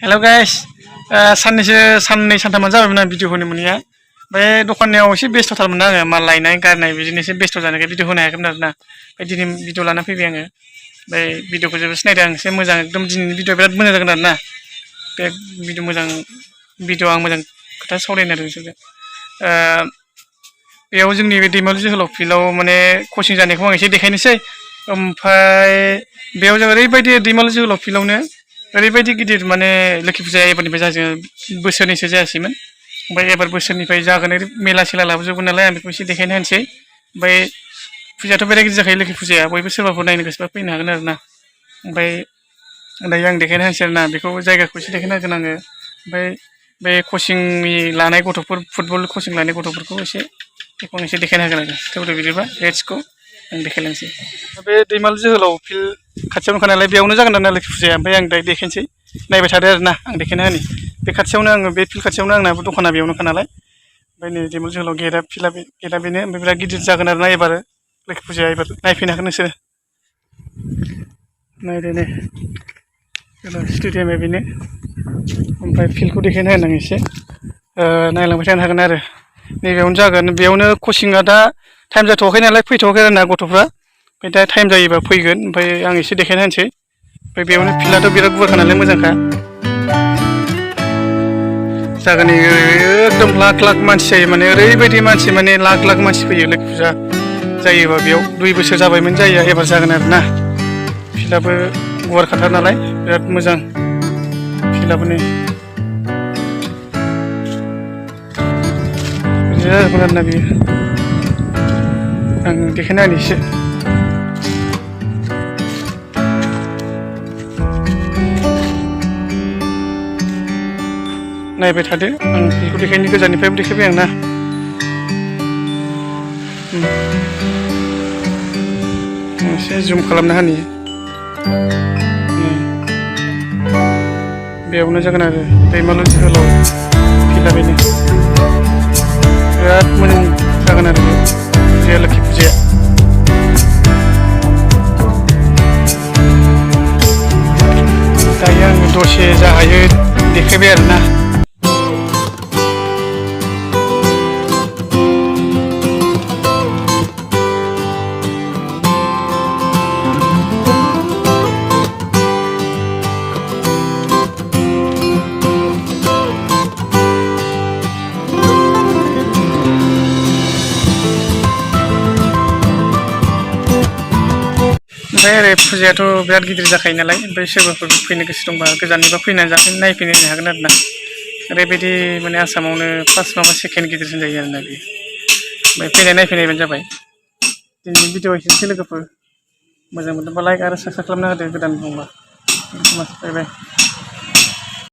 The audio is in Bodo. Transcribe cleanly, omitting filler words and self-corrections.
हेल' गाइस साननै सानथामानो जाबायमोन आं भिडिअ होनो मोनिया बे दखाननियाव एसे बेस्थ'थारमोन आङो माल लायनाय गारनाय बिदिनो एसे बेस्थ' जानायखाय भिडिअ होनो हायाखैमोन आरोना ओमफ्राय दिनै भिडिअ लाना फैबाय आङो ओमफ्राय भिडिअखौ जोबोद सिनायदों आं एसे मोजां एकदम दिनैनि भिडिअ बिराद मोजां जागोन आरोना बे भिडिअ मोजां भिडिअ आं मोजां खोथा सावरायनो नागिरदों बिसोरजों बेयाव जोंनि बे दैमालु जोहोलाव फिल्डआव माने कचिं जानायखौ आं एसे देखायनोसै ओमफ्राय बेयाव जों ओरैबायदि दैमालु जोहोलाव फिल्डआवनो ओरैबायदि गिदिर माने लोखि फुजाया एबारनिफ्राय जाजों बोसोरनैसो जायासैमोन ओमफ्राय एबार बोसोरनिफ्राय जागोन मेला सेला लाबोजोबगोन नालाय आं बेखौ एसे देखायना होनोसै ओमफ्राय फुजायाथ' बिराद गिदिर जाखायो लोखि फुजाया बयबो सोरबाफोर नायनो गोसोबा फैनो हागोन आरोना ओमफ्राय दायो आं देखायना होनोसै आरोना बेखौ जायगाखौ एसे देखायना होगोन आङो ओमफ्राय बे कचिंनि लानाय गथ'फोर फुटबल कचिं लानाय गथ'फोरखौ एसे बेखौ एसे देखायना होगोन आरो थेवबो बिदिबा लेट्सखौ आं देखायलांसै बे दैमालु जोहोलाव फिल्ड खाथियावनो खा नालाय बेयावनो जागोन आरोना लोखि फुजाया ओमफ्राय आं दायो देखायनोसै नायबाय थादो आरोना आं देखायना होनि बे खाथियावनो आङो बे फिल्ड खाथियावनो आंना दखाना बेयावनोखा नालाय ओमफ्राय नै दैमालु जोहोलाव गेटआ बेनो ओमफ्राय बिराद गिदिर जागोन आरोना एबार लोखि फुजाया एबार नायफैनो हागोन नोंसोरो नायदो नै स्टेडियामा बेनो ओमफ्राय फिल्डखौ देखायना होनो आं एसे नायलांबाय थानो हागोन आरो नैबेयावनो जागोन बेयावनो कचिंआ दा टाइम जाथ'वाखै नालाय फैथ'वाखै आरोना गथ'फ्रा ओमफ्राय दा टाइम जायोबा फैगोन ओमफ्राय आं एसे देखायना होनोसै ओमफ्राय बेयावनो फिल्डआथ' बिराद गुवारखा नालाय मोजांखा जागोन एकदम लाख लाख मानसि जायो माने ओरैबायदि मानसि माने लाख लाख मानसि फैयो लोखि फुजा जायोबा बेयाव 2 बोसोर जाबायमोन जायो एबार जागोन आरोना फिल्डआबो गुवारखाथार नालाय बिराद मोजां फिल्डआबो नै जागोन आरोना बेयो आं देखायना होनि एसे नायबाय थादो आं फिल्डखौ देखायनो गोजाननिफ्रायबो देखायबाय आं ना एसे जुम खालामना होनि बेयावनो जागोन आरो दैमालु जोहोलाव फिल्डआ बेनो बिराद मोजां जागोन आरो बे लोखि फुजाया दायो आङो दसे जा हायो देखायबाय आरोना ओमफ्राय ओरै फुजायाथ' बिराद गिदिर जाखायो नालाय ओमफ्राय सोरबाफोर फैनो गोसो दंबा गोजाननिबा फैनानै नायफैनो हागोन आरोना ओरैबायदि माने आसामावनो फार्स्ट नङाबा सेकेन्ड गिदिरसिन जायो आरोना बेयो ओमफ्राय नायफैनायबानो जाबाय दिनैनि भिडिअ एसेनोसै लोगोफोर मोजां मोनदोंबा लाइक आरो साबस्क्राइब खालामना होदो गोदान दंबा बाय बाय